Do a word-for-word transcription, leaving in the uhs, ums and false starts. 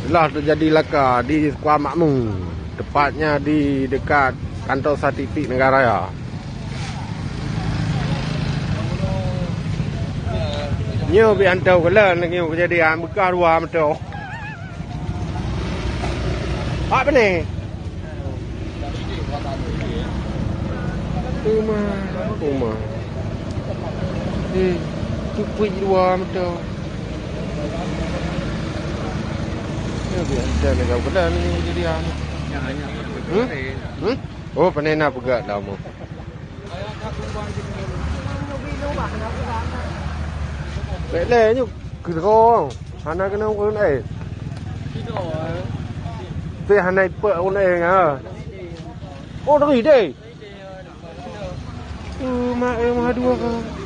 Telah terjadi laka di Sekolah Makmu, tepatnya di dekat kantor statistik negara raya. Nyoe bit hantom keulan nyoe kejadian beukah dua moto. Pak Bene. Uma, uma. Eh, tupui dua moto. Ya, biasa dah kau kena ni jadi anu. Hmm? Hmm? Oh, pandai nak pegat lama. Pek leh nyu keudroe. Hana keuneuk ureueng laén. Teuh hana ipek ureueng laén, ha. Oh, dari deh. Uh, mak, eh, mah dua ka.